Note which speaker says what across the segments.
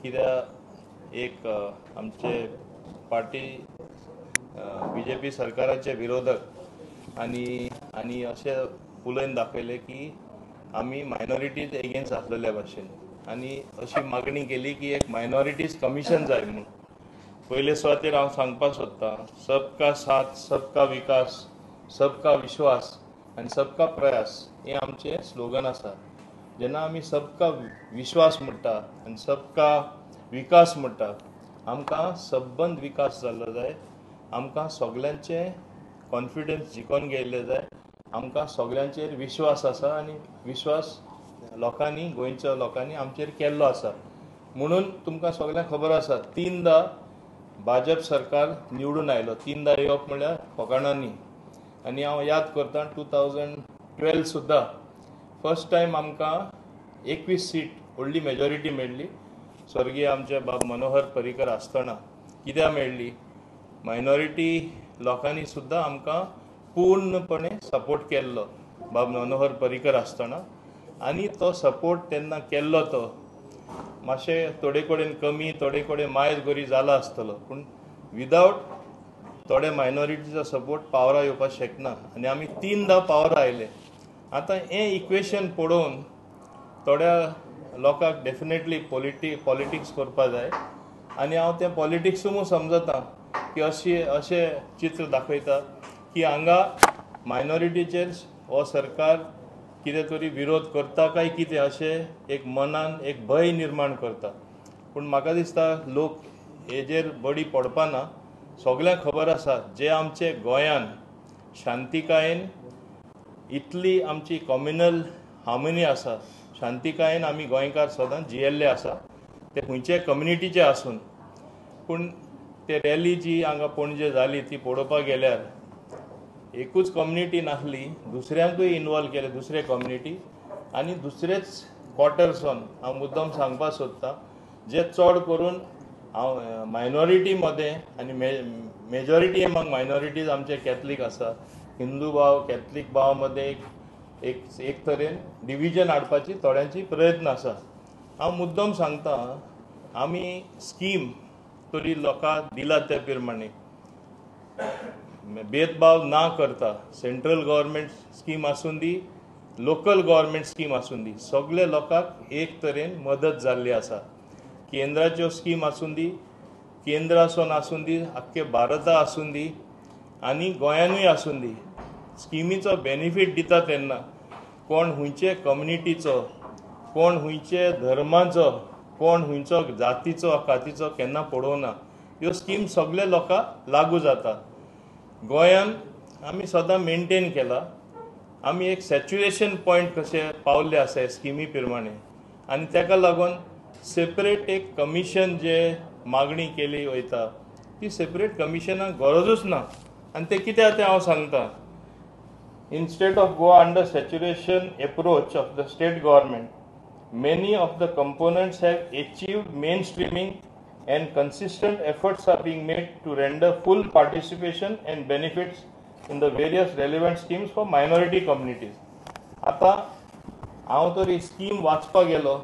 Speaker 1: कित्याक एक आमचे पार्टी बीजेपी सरकाराचे विरोधक आनी आनी अशें उलोवन दाखयलें की आमी मायनॉरिटीज एगेन्स्ट आसलेल्या भाशेन आनी अशी मागणी केली की एक मायनॉरिटीज कमिशन जाय म्हणून. पयले सुवातेर हांव सांगपाक सोदतां, सबका साथ, सबका विकास, सबका विश्वास आनी सबका प्रयास हे आमचे स्लोगन आसा. जेन्ना आमी सबका विश्वास म्हणटा आनी सबका विकास म्हणटा, आमकां सबंद विकास जाल्लो जाय, आमकां सगल्यांचे कॉन्फिडन्स जिखोवन घेयल्ले जाय, आमकां सगल्यांचेर विश्वास आसा आनी विश्वास लोकांनी, गोंयच्या लोकांनी आमचेर केल्लो आसा. म्हणून तुमकां सगल्यांक खबर आसा, तिनदां भाजप सरकार निवडून आयलो. तिनदां येवप म्हणल्यार फकाणां न्ही. आनी हांव याद करता 2012 सुद्दां फर्स्ट टायम आमकां 21 सीट व्हडली मेजॉरिटी मेळ्ळी स्वर्गीय आमचे बाब मनोहर पर्रीकर आसतना. कित्याक मेळ्ळी? मायनॉरिटी लोकांनी सुद्दां आमकां पूर्णपणे सपोर्ट केल्लो बाब मनोहर पर्रीकर आसतना. आनी तो सपोर्ट तेन्ना केल्लो तो मातशें थोडे कडेन कमी, थोडे कडेन मायज बरी जाला आसतलो, पूण विदावट थोडे मायनॉरिटीचो सपोर्ट पावरा येवपाक शकना. आनी आमी तिनदां पावरा आयले. आतां हें इक्वेशन पळोवन थोड्या लोकांक डेफिनेटली पॉलिटिक्स करपाक जाय. आनी हांव तें पॉलिटिक्सूय समजता की अशी अशें चित्र दाखयता की हांगा मायनॉरिटीचेर हो सरकार कितें तरी विरोध करता काय कितें, अशें एक मनान एक भंय निर्माण करता. पूण म्हाका दिसता लोक हेजेर बडी पडपाना. सगल्यांक खबर आसा जे आमचे गोंयान शांतिकायेन इतली आमची कॉम्युनल हार्मनी आसा, शांतिकायेन आमी गोंयकार सदांच जियेल्ले आसा, ते खंयचे कम्युनिटीचे आसून. पूण ते रॅली जी हांगा पणजे जाली ती पळोवपाक गेल्यार एकूच कम्युनिटी नासली, दुसऱ्यांकूय इनवॉल्व केले, दुसरे कम्युनिटी आनी दुसरेच क्वॉर्टर्सान. हांव मुद्दम सांगपाक सोदतां जे चड करून हांव मायनॉरिटी मदें आनी मेजॉरिटी एमंग मायनॉरिटीज आमचे कॅथलीक आसा, हिंदू भाव कॅथलीक भाव मदें एक एक एक तरेन डिविजन हाडपाची थोड्यांची प्रयत्न आसा. हांव मुद्दम सांगता, आमी स्कीम तरी लोकांक दिला त्या प्रमाणे भेदभाव ना करता, सेंट्रल गव्हर्मेंट स्कीम आसूं दी, लोकल गव्हर्मेंट स्कीम आसूं दी, सगळे लोकांक एक तरेन मदत जाल्ली आसा. केंद्राच्यो स्कीम आसूं दी, केंद्रासून आसूं दी, आख्खे भारता आसूं दी आनी गोंयानूय आसूं दी, स्किमीचो बेनिफीट दिता तेन्ना कोण खंयचे कम्युनिटीचो, कोण खंयचे धर्माचो, कोण खंयचो जातीचो कातीचो केन्ना पळोवना. ह्यो स्कीम सगळे लोकांक लागू जाता. गोंयान आमी सदां मेनटेन केला, आमी एक सॅच्युरेशन पॉयंट कशें पावल्ले आसा हे स्किमी प्रमाणे. आनी ताका लागून सेपरेट एक कमिशन जे मागणी केली वयता ती सेपरेट कमिशनाक गरजूच ना. आनी तें कित्याक तें हांव सांगता. Instead of Goa under saturation approach of the state government, many of the components have achieved mainstreaming and consistent efforts are being made to render full participation and benefits in the various relevant schemes for minority communities. आतां हांव तर ही scheme वाचपाक गेलो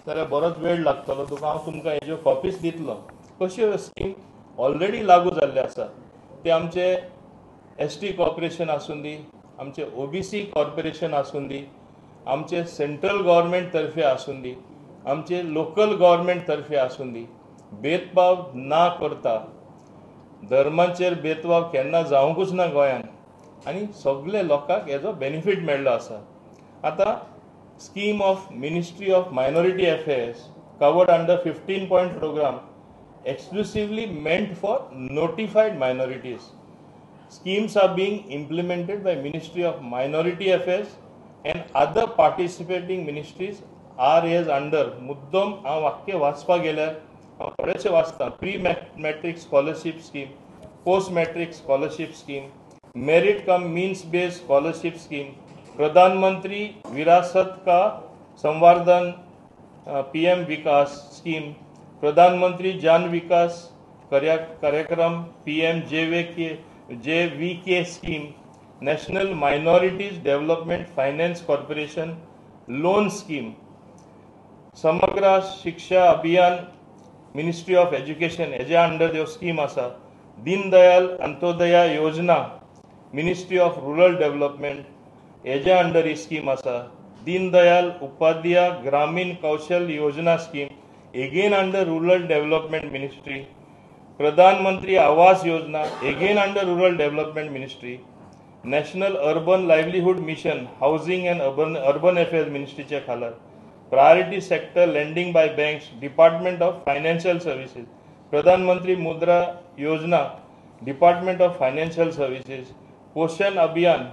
Speaker 1: जाल्यार बरोच वेळ लागतलो तुका, हांव तुमकां हेज्यो कॉपीज दितलो. कश्यो स्कीम ऑलरेडी लागू जाल्ले आसा, ते आमचे एस टी कॉर्पोरेशन आसूं दी, आमचे ओबीसी कॉर्पोरेशन आसूं दी, आमचे सेंट्रल गव्हर्मेंट तर्फे आसूं दी, आमचे लोकल गव्हर्मेंट तर्फे आसूं दी, भेदभाव ना करता, धर्माचेर भेदभाव केन्ना जावंकूच ना गोंयान आनी सगळे लोकांक हेजो बेनिफीट मेळ्ळो आसा. आतां scheme of ministry of minority affairs covered under 15 point programme exclusively meant for notified minorities. Schemes are being implemented by Ministry of Minority Affairs and other participating ministries are as under. मुद्दम हांव वाक्य वाचपाक गेल्यार हांव थोडेशें वाचतां. Pre matric scholarship scheme, post matric scholarship scheme, merit cum means based scholarship scheme, प्रधानमंत्री विरासत का संवर्धन पीएम विकास स्कीम, प्रधानमंत्री जन विकास कार्यक्रम PM JVK scheme, national minorities development finance corporation loan scheme, Samagra Shiksha Abhiyan ministry of education हेज्या under ह्यो स्कीम आसा. Deendayal Antyodaya Yojana ministry of rural development हेज्या अंडर ही स्कीम आसा. Deendayal Upadhyay Gramin Kaushal Yojana scheme again under rural development ministry. Pradhan Mantri Awas Yojana again under rural development ministry. National urban livelihood mission housing and urban affairs मिनिस्ट्रीच्या खाला. Priority sector lending by banks department of financial services. Pradhan Mantri Mudra Yojana department of financial services. Poshan Abhiyan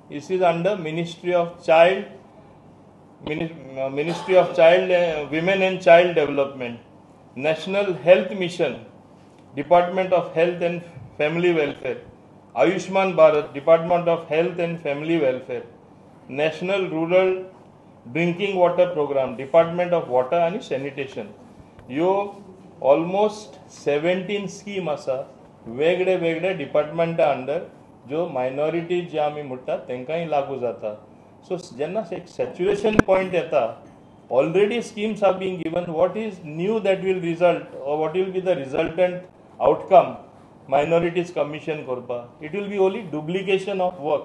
Speaker 1: this is under ministry of child ministry of child women and child development. National health mission department of health and family welfare. Ayushman Bharat department of health and family welfare. National rural drinking water programme department of water आनी sanitation. ह्यो almost 17 scheme आसा वेगळे वेगळे डिपार्टमेंटा under ज्यो minority जे आमी म्हणटात तांकांय लागू जाता. सो जेन्ना एक सॅच्युरेशन पॉयंट येता, already schemes are being given, what is new that will result or what will be the resultant outcome minorities commission करपाक? It will be only duplication of work.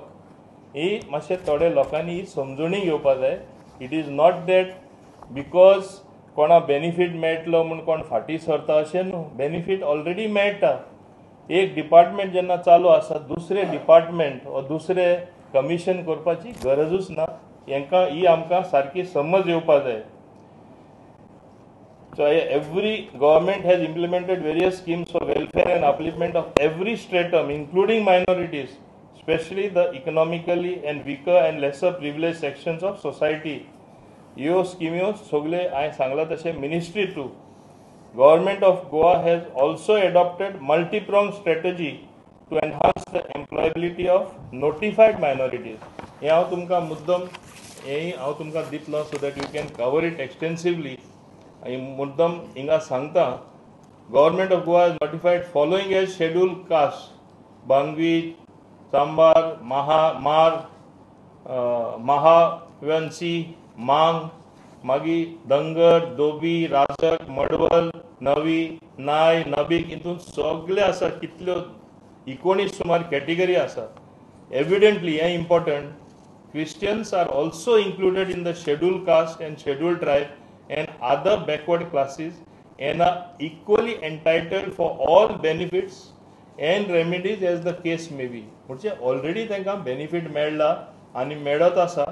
Speaker 1: ही मातशें थोडे लोकांनी ही समजणी घेवपा जाय. It is not that because कोणा benefit मेळटलो म्हूण कोण फाटीं सरता अशें न्हू. बेनिफीट ऑलरेडी मेळटा. एक डिपार्टमेंट जेन्ना चालू आसा दुसरें डिपार्टमेंट वा दुसरें कमिशन करपाची गरजूच ना. हेंकां ही आमकां सारकी समज येवपा जाय. So every government has implemented various schemes for welfare and upliftment of every stratum including minorities, specially the economically and weaker and lesser privilege sections of society. ह्यो स्किम्यो सगळे हांवें सांगलां तशें ministry through. Government of Goa has also adopted multi-pronged strategy to enhance the employability of notified minorities. हें हांव तुमकां मुद्दम हें हांव तुमकां दितलो so that you can cover it extensively. आनी मुद्दम हिंगा सांगता, government of Goa has notified following as schedule caste: Bhangi, Chambhar, Maha, Mar, Mahavanshi, Mang, मागीर धनगर, दोबी, राजक, मडवल, नवी, नाय, नबीक, हितून सगळे आसा. कितल्यो 19 सुमार कॅटेगरी आसा. एविडेंटली हें important, Christians are also included in the schedule caste and schedule tribe and other backward classes and are equally entitled for all benefits and remedies as the case may be. म्हणजे already तांकां benefit मेळ्ळा आनी मेळत आसा.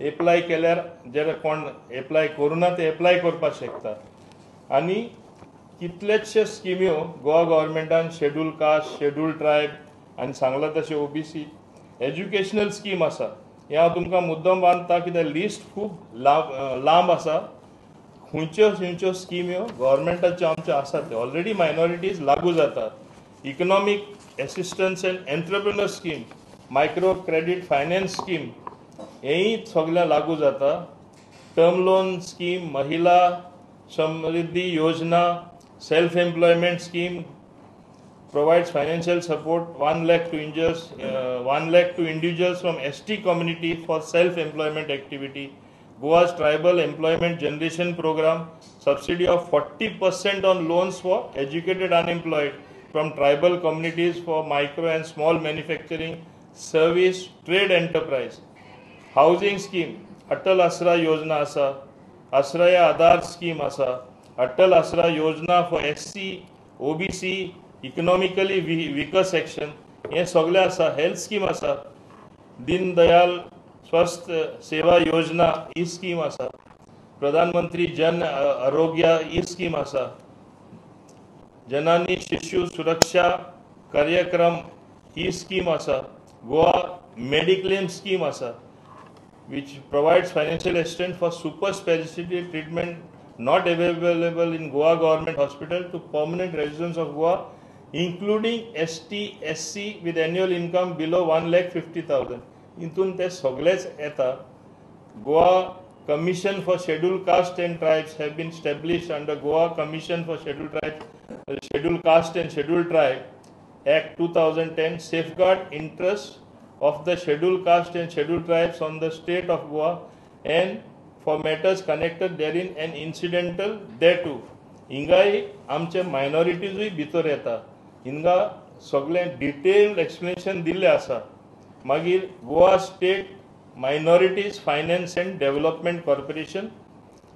Speaker 1: Apply केल्यार जे कोण apply करूना ते apply करपाक शकता. आनी कितलेचशे स्किम्यो गोवा गव्हर्मेंटान शेड्यूल कास्ट, शेड्यूल ट्रायब आनी सांगलां तशें ओबीसी एज्युकेशनल स्कीम आसा. हें हांव तुमकां मुद्दम बांदता कित्याक लिस्ट खूब लांब आसा. खंयच्यो खंयच्यो स्किम्यो गव्हर्मेंटाच्यो आमच्यो आसात त्यो ऑलरेडी मायनॉरिटीज लागू जातात. Economic assistance and entrepreneur scheme, micro credit finance scheme हेंय सगळें लागू जाता. Term loan scheme, Mahila Samriddhi Yojana, self employment scheme provides financial support 1 lakh to individuals, 1 lakh to individuals from ST community for self-employment activity. Goa's tribal employment generation program, subsidy of 40% on loans for educated unemployed from tribal communities for micro and small manufacturing, service, trade enterprise. Housing scheme, Atal Asra Yojana asa, Asraya Aadhar scheme asa, Atal Asra Yojana for SC, OBC, economically weaker section, हे सगळे आसा. Health scheme आसा, दीनदयाल स्वस्थ सेवा योजना ही scheme आसा, प्रधानमंत्री जन आरोग्य ही scheme आसा, जननी शिशु सुरक्षा कार्यक्रम ही स्कीम आसा, गोवा मेडिक्लेम स्कीम आसा which provides financial assistance for super speciality treatment not available in Goa government hospital to permanent residents of Goa, including ST, SC with annual income below 1,50,000. हितून ते सगळेच येता. Goa Commission for Scheduled Caste and Tribes have been established under Goa Commission for Scheduled Tribes, Scheduled Caste and Scheduled Tribe Act 2010, safeguard interests of the Scheduled Caste and Scheduled Tribes on the state of Goa and for matters connected therein and incidental thereto. हिंगाय आमचे मायनॉरिटीजूय भितर येता. हिंगा सगळें detailed explanation दिल्लें आसा. मागीर Goa state minorities finance and development corporation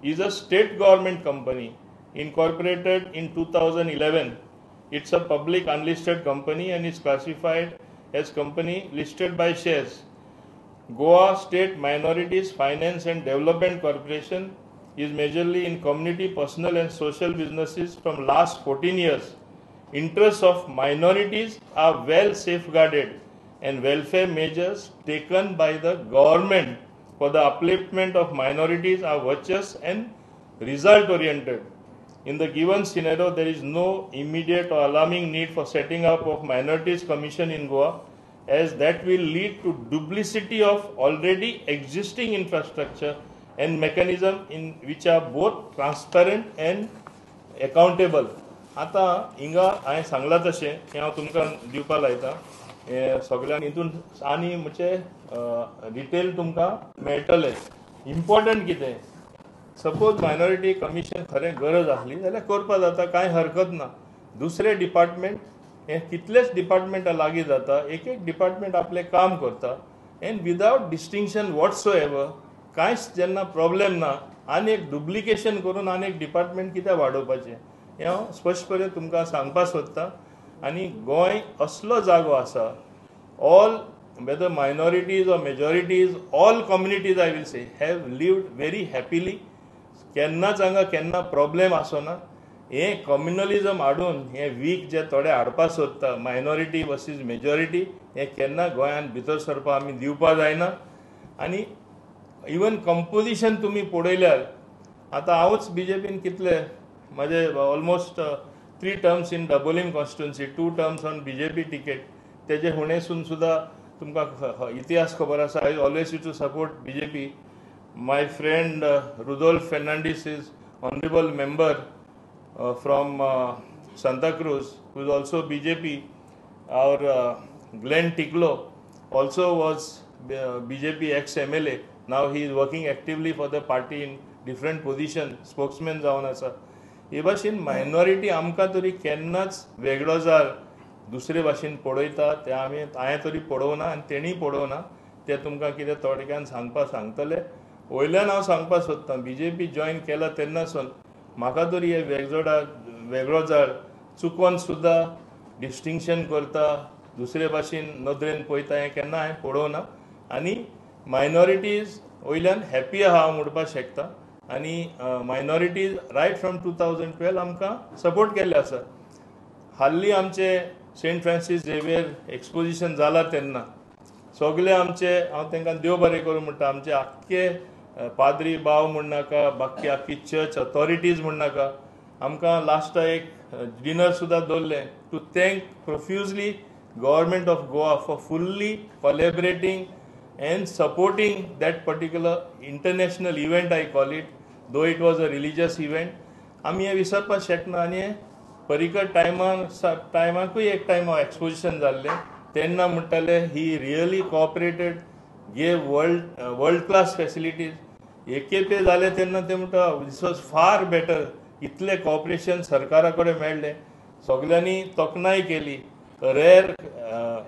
Speaker 1: is a state government company incorporated in 2011. It's a public unlisted company and is classified as company listed by shares. Goa State Minorities Finance and Development Corporation is majorly in community, personal and social businesses from last 14 years. Interests of minorities are well safeguarded and welfare measures taken by the government for the upliftment of minorities are virtuous and result oriented. In the given scenario, there is no immediate or alarming need for setting up of Minorities Commission in Goa, as that will lead to duplicity of already existing infrastructure and mechanism in which are both transparent and accountable. आता हिंगा हांवें सांगलां तशें हें हांव तुमकां दिवपा लायता हें सगळ्यांक हितून आनी म्हणजे डिटेल तुमकां मेळटलें. इम्पॉर्टंट कितें, सपोज मायनॉरिटी कमिशन खरें गरज आसली जाल्यार करपा जाता, कांय हरकत ना. दुसरे डिपार्टमेंट हे कितलेच डिपार्टमेंटां लागीं जाता, एक एक डिपार्टमेंट आपलें काम करता and without distinction whatsoever कांयच जेन्ना प्रॉब्लेम ना आनी एक डुप्लिकेशन करून आनी एक डिपार्टमेंट कित्याक वाडोवपाचें हें हांव स्पश्टपणे तुमकां सांगपाक सोदतां. आनी गोंय असलो जागो आसा, all whether minorities or majorities, all communities I will say have lived very happily. केन्नाच हांगा केन्ना प्रॉब्लेम आसना. हें कम्युनलिजम हाडून हें वीक जे थोडे हाडपाक सोदता मायनॉरिटी वर्सीस मेजॉरिटी हें केन्ना गोंयांत भितर सरपाक आमी दिवपा जायना. आनी इवन कंपोजिशन तुमी पळयल्यार आतां हांवूच बीजेपीन कितले म्हजे almost 3 terms in Dabolim constituency, 2 terms on BJP ticket, तेजे हुणेसून सुद्दां तुमकां इतिहास खबर आसा. I always use to support BJP. My friend Rudolf Fernandes is honourable member from Santa Cruz, who is also BJP. Our Glenn Ticlo also was BJP ex-MLA. Now he is working actively for the party in different position, spokesman जावन आसा. हे भाशेन minority आमकां तरी केन्नाच वेगळो जार दुसरे भाशेन पळयता ते आमी हांवें तरी पळोवना आनी तेणीय पळोवना. ते तुमकां कितें थोडक्यान सांगपाक सांगतले. वयल्यान हांव सांगपाक सोदतां, बीजेपी जॉयन केला तेन्नासून म्हाका तरी हे वेगळो जार चुकोन सुद्दां डिस्टिंक्शन करता, दुसरे भाशेन नदरेन पळयता हें केन्ना हांवें पळोवना. आनी मायनॉरिटीज वयल्यान हॅपी आहा हांव म्हणपाक शकता. आनी मायनॉरिटीज रायट फ्रॉम 2012 आमकां सपोर्ट केल्ले आसा. हाल्ली आमचे सेंट फ्रांसीस झेवियर एक्सपोजिशन जाला तेन्ना सगळे आमचे, हांव तांकां देव बरें करूं म्हणटा, आमचे आख्खे पाद्री भाव म्हणनाका, बाकी आख्खी चर्च ऑथॉरिटीज म्हणनाका, आमकां लास्टा एक डिनर सुद्दां दवरलें to thank profusely government of Goa for fully collaborating and supporting that particular international event. I call it, though it was a religious event. आमी हें विसरपाक शकना. आनी परिकर टायमाकूय एक टायम एक्सपोजिशन जाल्लें तेन्ना म्हणटाले he really cooperated, gave world class facilities. एकेपे जालें तेन्ना ते म्हणटा दीस वॉज फार बेटर. इतलें कॉपरेशन सरकारा कडेन मेळ्ळें, सगल्यांनी तोखणाय केली. Rare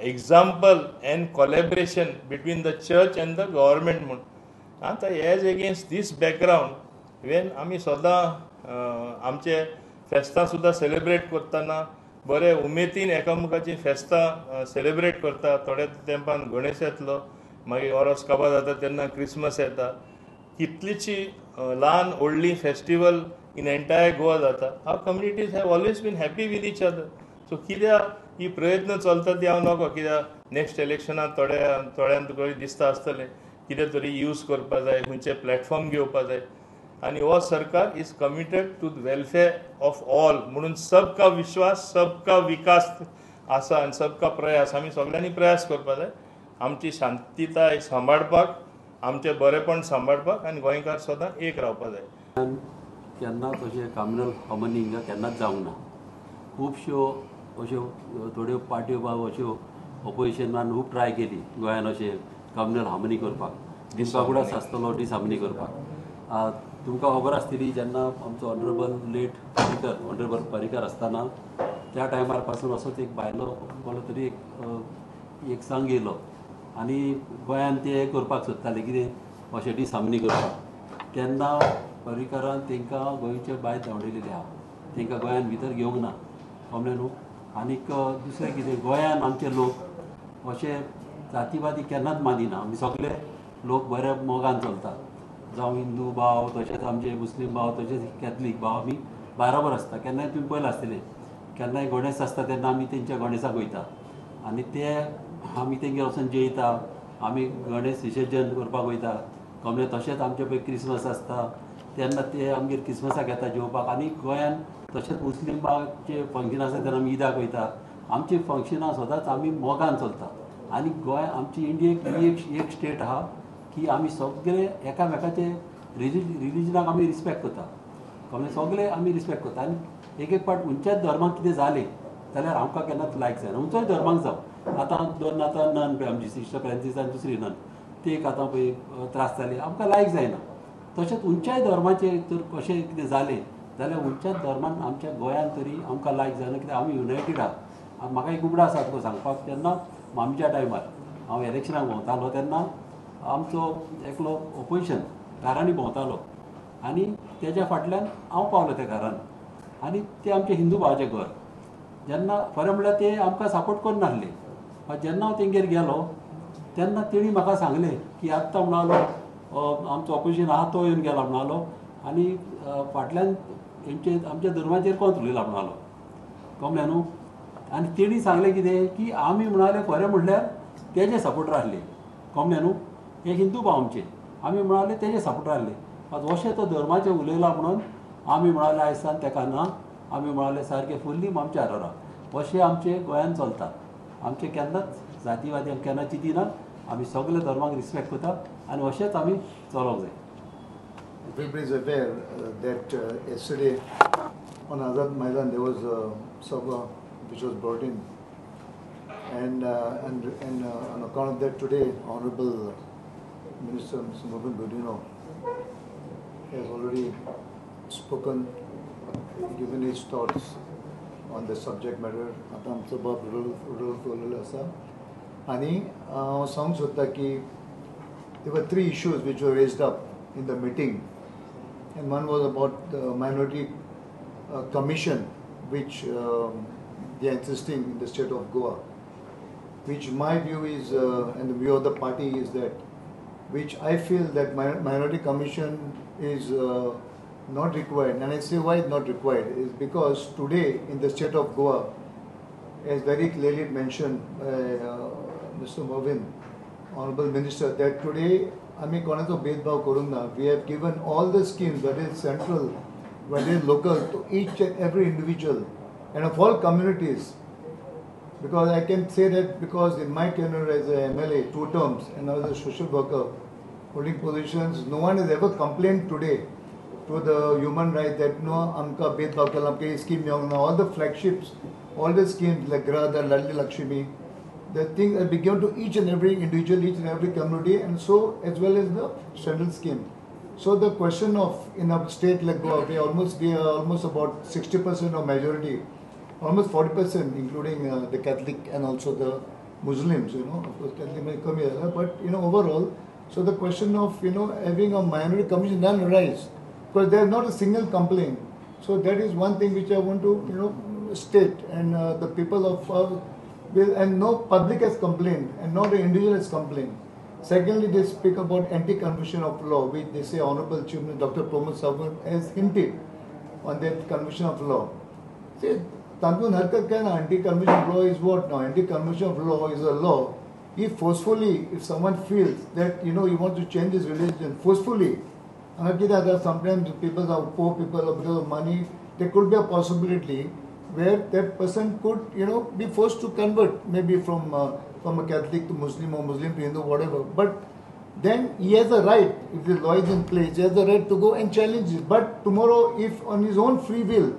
Speaker 1: example and collaboration between the church and the government म्हूण. आतां as against this background when आमी सदां आमचे फेस्तां सुद्दां सेलिब्रेट करतना बरे उमेदीन एकामेकाचीं फेस्तां सेलिब्रेट करता. थोड्या तेंपान गणेश येतलो, मागीर ओरोस काबार जाता तेन्ना क्रिसमस येता. कितलीची ल्हान व्हडली फेस्टिवल इन एंटायर गोवा जाता. Our communities have always been happy with each other. So कित्याक ही प्रयत्न चलता ती हांव नको, कित्याक नेक्स्ट इलेक्शनाक थोड्यांक तुका दिसता आसतलें कितें तरी यूज करपा जाय, खंयचे प्लॅटफॉर्म घेवपा जाय. आनी हो सरकार is committed to the welfare of all म्हणून सबका विश्वास सबका विकास आसा आनी सबका प्रयास. आमी सगळ्यांनी प्रयास करपा जाय आमची शांतिताय सांबाळपाक, आमचें बरेपण सांबाळपाक आनी गोंयकार सदां एक रावपा जाय.
Speaker 2: केन्नाच अशें कम्युनल हार्मनी हिंगा केन्नाच जावंक ना. खुबश्यो अश्यो थोड्यो पार्ट्यो बा अश्यो ऑपोजिशनान खूब ट्राय केली गोंयान अशें कम्युनल हार्मनी करपाक, डिसवागुडास आसतलो डिसहार्मनी करपाक. तुमकां खबर आसतली जेन्ना आमचो honourable late Parrikar, honourable Parrikar आसतना त्या टायमार पासून असोच एक भायलो कोणो तरी एक एक संघ येयलो आनी गोंयान ते करपाक सोदताले कितें अशें डिसामनी करपाक. तेन्ना पर्रीकरान तांकां गोंयचे भायर धांवडयलेले आहा, तांकां गोंयान भितर घेवंक ना, कळ्ळें न्हू. आनीक दुसरें कितें, गोंयान आमचे लोक अशे जातीवादी केन्नाच मानिना. आमी सगळे लोक बऱ्या मोगान चलतात, जावं हिंदू भाव तशेंच आमचे मुस्लीम भाव तशेंच कॅथलीक भाव आमी बाराबर आसता. केन्नाय तुमी पळयलां आसतलें, केन्नाय गणेश आसता तेन्ना आमी तेंच्या गणेशाक वयता आनी ते आमी तेंगेर वचून जेयता, आमी गणेश विसर्जन करपाक वयता, कळ्ळें. तशेंच आमचे पळय क्रिसमस आसता तेन्ना ते आमगेर क्रिसमसाक येता जेवपाक. आनी गोंयान तशेंच मुस्लीम भावाचे फंक्शन आसता तेन्ना आमी ईदाक वयता. आमची फंक्शनां सदांच आमी मोगान चलता. आनी गोंय आमची इंडियेक एक स्टेट आहा की आमी सगळे एकामेकाचे रिलिजनाक आमी रिस्पेक्ट करता, कळ्ळें. सगळे आमी रिस्पेक्ट करता. आनी एक एक पाट खंयच्याच धर्माक कितें जालें जाल्यार आमकां केन्नाच लायक जायना, खंयच्याय धर्माक जावं. आतां दोन आतां नन पळय आमची सिस्टर फ्रांसीस आनी दुसरी नन, ती एक आतां पळय त्रास जाले, आमकां लायक जायना. तशेंच खंयच्याय धर्माचें जर कशें कितें जालें जाल्यार खंयच्याच धर्मान आमच्या गोंयान तरी आमकां लायक जायना, कित्याक आमी युनायटेड आहा. म्हाका एक उगडास आसा तुका सांगपाक, जेन्ना आमच्या टायमार हांव इलेक्शनाक भोंवतालो तेन्ना आमचो एकलो ओपोजिशन घरांनी भोंवतालो आनी तेज्या फाटल्यान हांव पावलो त्या घरान आनी ते आमचे हिंदू भावाचें घर. जेन्ना खरें म्हणल्यार ते आमकां सपोर्ट करनासले, जेन्ना हांव तेंगेर गेलो तेन्ना तेणी म्हाका सांगलें की आत्तां म्हणालो आमचो ऑपोजिशन आहा तो येवन गेला म्हणालो आनी फाटल्यान हेंचे आमच्या धर्माचेर कोण उलयला म्हणालो, कळ्ळें न्हू. आनी तेणी सांगलें कितें की आमी म्हणाले खरें म्हणल्यार तेजे सपोर्टर आसले, कळ्ळें न्हू, हे हिंदू भाव आमचे, आमी म्हणाले तेजे सपोर्टर आसले. आतां अशें तो धर्माचें उलयला म्हणून आमी म्हणाले आयसान तेका ना, आमी म्हणाले सारकें फुल्ली आमच्या आरारा. अशें आमचे गोंयान चलता. आमचें केन्नाच जातीवादी आमी केन्ना चिंतिना, आमी सगळे धर्माक रिस्पेक्ट करता आनी अशेंच आमी चलोवंक जाय.
Speaker 3: Everybody is aware that yesterday on Azad Maidan there was a sabha which was brought in, and on account of that today Honorable Minister Mr. Mauvin Godinho has already spoken, given his thoughts on the subject matter. आतां आमचो बाब Rudolf उलयलो आसा आनी हांव सांगूंक सोदता की there were three issues which were raised up in the meeting, and one was about the minority commission which they are insisting in the state of Goa, which my view is and the view of the party is that, which I feel that minority commission is not required. And I say why it's not required is because today in the state of Goa, as very clearly mentioned by Mr. Mauvin, Honorable Minister, that today आमी कोणाचो भेदभाव करूंक ना. We have given all the schemes, whether is central, whether is local, to each and every individual and of all communities. Because I can say that because in my tenure as a MLA, 2 terms, and I was a social worker holding positions, no one has ever complained today to the human right that no, आमकां भेदभाव केला, आमकां ही scheme मेळोंक ना. All the flagships, all the schemes like Grihadhar, Ladli Lakshmi, the thing that be given to each and every individual, each and every community, and so as well as the central scheme. So the question of in a state like Goa, we are almost about 60% of majority, almost 40%, including the Catholic and also the Muslims. You know, of course Catholic may come here, but you know overall. So the question of having a minority commission doesn't arise because there is not a single complaint. So that is one thing which I want to state, and the people of and no public has complained and not an individual has complained. Secondly, they speak about anti-conversion of law, which they say Honorable Chief Minister Dr. Pramod Sawant has hinted on that conversion of law. See, Tantun Harkat काय ना, anti-conversion of law is what now? Anti-conversion of law is a law. If forcefully, if someone feels that he wants to change his religion forcefully, sometimes people are poor people or because of money, there could be a possibility where that person could, be forced to convert, maybe from a Catholic to Muslim or Muslim to Hindu, whatever. But then he has a right, if the law is in place, he has the right to go and challenge it. But tomorrow, if on his own free will,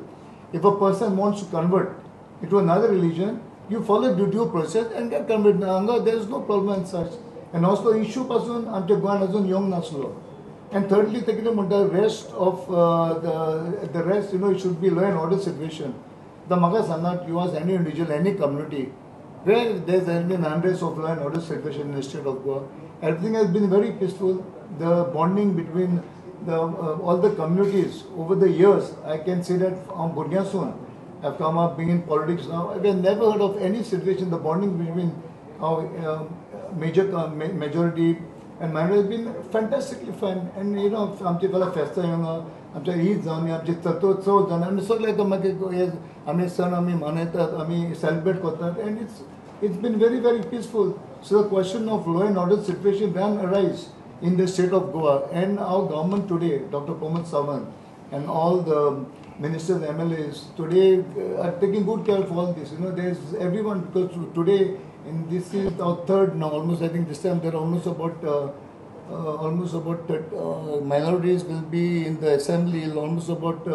Speaker 3: if a person wants to convert into another religion, you follow the due process and get converted. There is no problem and such. And also issue पासून आमच्या गोंयांत अजून येवंक नासलो. And thirdly, ते कितें म्हणटा, rest of the rest, you know, it should be law and order situation. आतां म्हाका सांगात, you ask any individual, any community, where there has been unrest of law and order situation in the state of Goa? Everything has been very peaceful. The bonding between the all the communities over the years, I can say that हांव भुरग्यांसून have come up being in politics now, I have never heard of any situation, the bonding between our major majority and minority has been fantastically fine. And you know, आमचे फाल्यां फेस्तां येवंक, आमच्या ईद जावन, आमचे चवथ जावन, आमी सगळे एकामेकाक आमी सण आमी मनयतात, आमी सेलिब्रेट करतात, and it's been very very peaceful. So the question of law and order situation then arise in the state of Goa, and our government today, Dr. Pramod Sawant and all the ministers, MLAs today are taking good care of all this. You know, there's everyone, because today, and this is our third now, almost I think this time there are almost about minorities will be in the assembly, almost about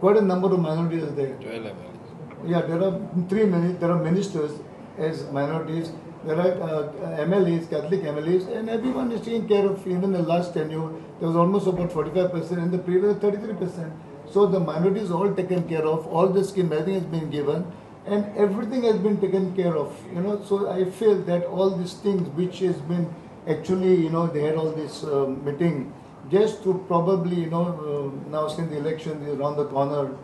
Speaker 3: quite a number of minorities are there.
Speaker 1: 12 MLAs.
Speaker 3: Yeah, there are three, there are ministers as minorities, there are MLAs, Catholic MLAs, and everyone is taking care of. Even the last tenure, there was almost about 45%, and the previous 33%. So the minorities all taken care of, all the scheme, everything has been given, and everything has been taken care of, you know. So I feel that all these things which has been actually, you know, they had all this meeting just to probably, you know, now since the election is around the corner,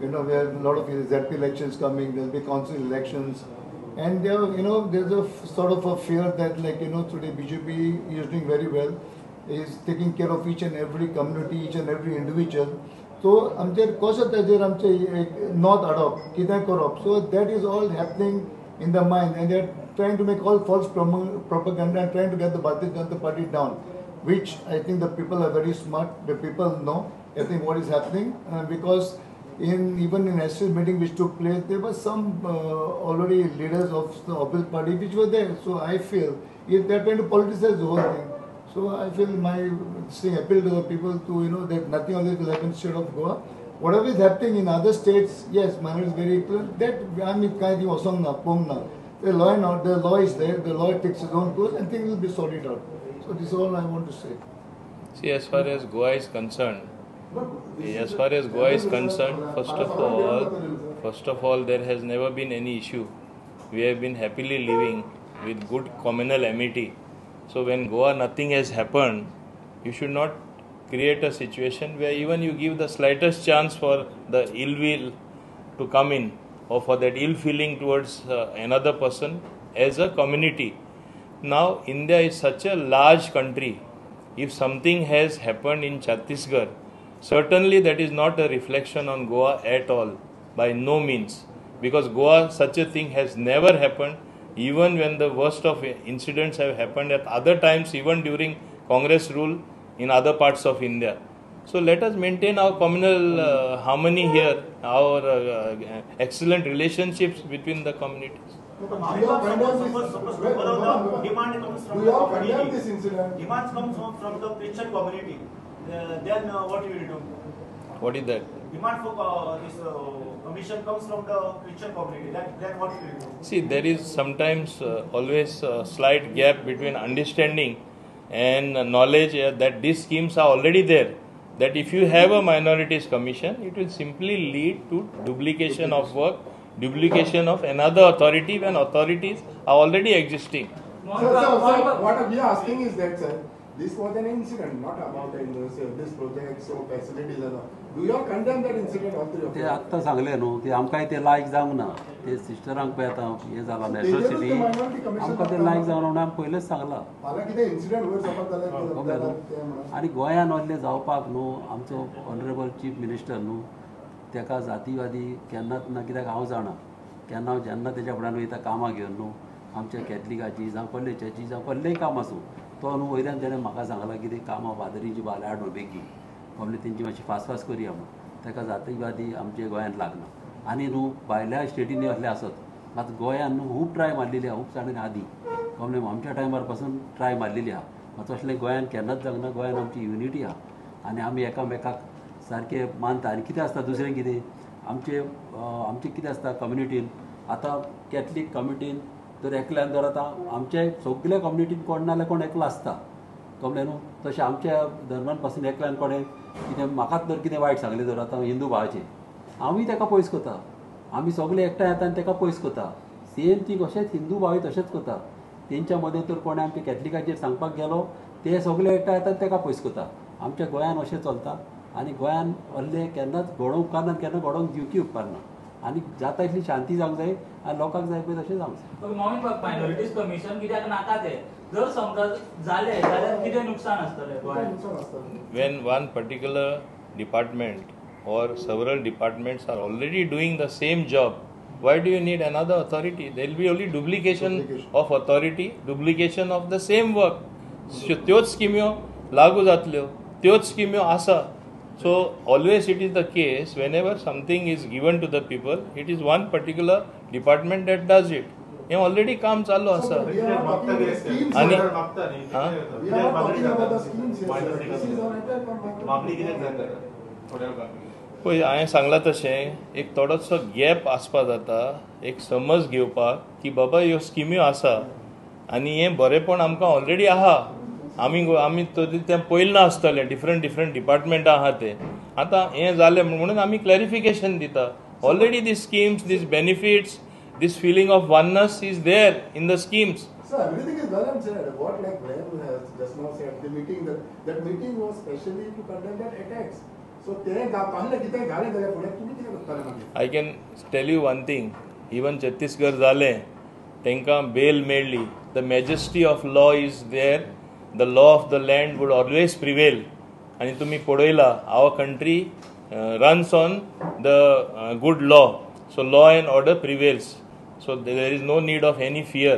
Speaker 3: you know, we have a lot of ZP elections coming, there will be council elections, and there, you know, there's a sort of a fear that, like, you know, today BJP is doing very well, is taking care of each and every community, each and every individual. So आमचेर कसो ताजेर आमचे north हाडप, कितें करप, so that is all happening in the mind, and they are trying to make all false propaganda and trying to get the Bharatiya Janata Party down, which I think the people are very smart, the people know I think what is happening, because in even in SC meeting which took place, there were some already leaders of the opposite party which were there. So I feel if they are trying to politicize the whole thing. So I feel my thing appeal to the people to, you know, that nothing of this will happen in the state of Goa. Whatever is happening in other states, yes, minority is very clear. That I mean, kind of osong na, pong na. The law and order, the law is there. The law takes its own course, and things will be sorted out. So this is all I want to say.
Speaker 1: See, as far as Goa is concerned, first of all, there has never been any issue. We have been happily living with good communal amity. So when Goa nothing has happened, you should not create a situation where even you give the slightest chance for the ill will to come in or for that ill feeling towards another person as a community. Now India is such a large country. If something has happened in Chhattisgarh, certainly that is not a reflection on Goa at all, by no means. Because Goa, such a thing has never happened. Even when the worst of incidents have happened at other times, even during Congress rule in other parts of India. So let us maintain our communal harmony here, our excellent relationships between the communities.
Speaker 4: Do you all condemn this incident? Demands comes from the Christian community. Then what you will do?
Speaker 1: What is that?
Speaker 4: Demand for this commission comes from the Christian community. Then what you will do?
Speaker 1: See, there is sometimes always a slight gap between understanding and knowledge that these schemes are already there. That if you have a minorities commission, it will simply lead to duplication of work, duplication of another authority when authorities are already existing.
Speaker 5: Sir, what we are asking is that, sir, this was an incident, not about this project, so facilities and all. Do you all condemn that incident, all three of you?
Speaker 2: ते आत्तां सांगलें न्हू की आमकांय ते लायक जावंक ना, ते सिस्टरांक पळय आतां हें जालां नॅशनल सिटी, आमकां ते लायक जावना म्हणून आमी पयलेच सांगलां.
Speaker 5: फाल्यां कितें इन्सिडंट वयर सरत जाल्यार
Speaker 2: आनी गोंयान वतलें जावपाक न्हू, आमचो ऑनरेबल चीफ मिनिस्टर न्हू, तेका जातीवादी केन्नाच ना, कित्याक हांव जाणा केन्ना हांव जेन्ना तेज्या फुड्यान वयता कामां घेवन न्हू, आमच्या कॅथलिकाची जावं कसलेच्याची जावं कसलेंय काम आसूं, तो न्हू वयल्यान तेणें म्हाका सांगलां की ते कामां फादरींची बाल हाड बेगीन, कमले तेंची मातशी फास्ट फास्ट करुया म्हूण. ताका जातीवादी आमच्या गोंयांत लागना. आनी न्हू भायल्या स्टेटींनी असले आसत, मात गोंयान न्हू खूब ट्राय मारलेली आहा, खूब जाणांनी आदीं कमले आमच्या टायमार पासून ट्राय मारलेली आहा. मात तसलें गोंयान केन्नाच जावंक ना. गोंयान आमची युनिटी आहा आनी आमी एकामेकाक सारकें मानता. आनी कितें आसता दुसरें कितें आमचें आमचें कितें आसता कम्युनिटीन, आतां कॅथलीक कम्युनिटीन तर एकल्यान जर आतां आमच्या सगल्या कम्युनिटीन कोण ना जाल्यार कोण एकलो आसता, कमलें न्हू. तशें आमच्या धर्मान पासून एकल्यान कोणें कितें म्हाकाच जर कितें वायट सांगलें जर आतां हिंदू भावाचें हांवूय ताका पयस करता, आमी सगळे एकठांय येता आनी ताका पयस करता. सेम थींग अशेंच हिंदू भावूय तशेंच करता. तेंच्या मदें तर कोणें आमच्या कॅथलिकाचेर सांगपाक गेलो ते सगळे एकठांय येतात ताका पयस करता. आमच्या गोंयान अशें चलता आनी गोंयान असलें केन्नाच घडोवंक उपकारना, केन्ना घडोवंक दिवकी उपकारना आनी जाता इतली शांती जावंक जाय आनी लोकांक जाय पळय तशें जावंक जाय.
Speaker 6: मायनॉरिटीज कमिशन कित्याक नाका तें जर समजा जालें जाल्यार कितें नुकसान आसतलें गोंयांत?
Speaker 1: When one particular department or several departments are already doing the same job, why do you need another authority? There will be only duplication of authority, duplication of the same work. त्योच स्किम्यो लागू जातल्यो, त्योच स्किम्यो आसा. So always it is the case, whenever something is given to the people, it is one particular department that does it. हें already काम चालू आसा. आनी पळय हांवें सांगलां तशें एक थोडोसो गॅप आसपा जाता, एक समज घेवपाक की बाबा ह्यो स्किम्यो आसा आनी हें बरेंपण आमकां ऑलरेडी आहा. आमी आमी तें पळयलें आसतलें, डिफरंट डिफरंट डिपार्टमेंटां आहा तें. आतां हें जालें म्हणून आमी क्लॅरिफिकेशन दिता. Already these schemes, these benefits, this feeling of oneness is there in the schemes.
Speaker 5: Sir, everything is well and said. What like Graham has just now said, the meeting, that meeting was specially to condemn that attacks. So
Speaker 1: I can tell you one thing, even Chhattisgarh जालें तांकां बेल मेळ्ळी. The majesty of law is there, the law of the land would always prevail. आनी तुमी पळयला our country runs on the good law, so law and order prevails. So there is no need of any fear.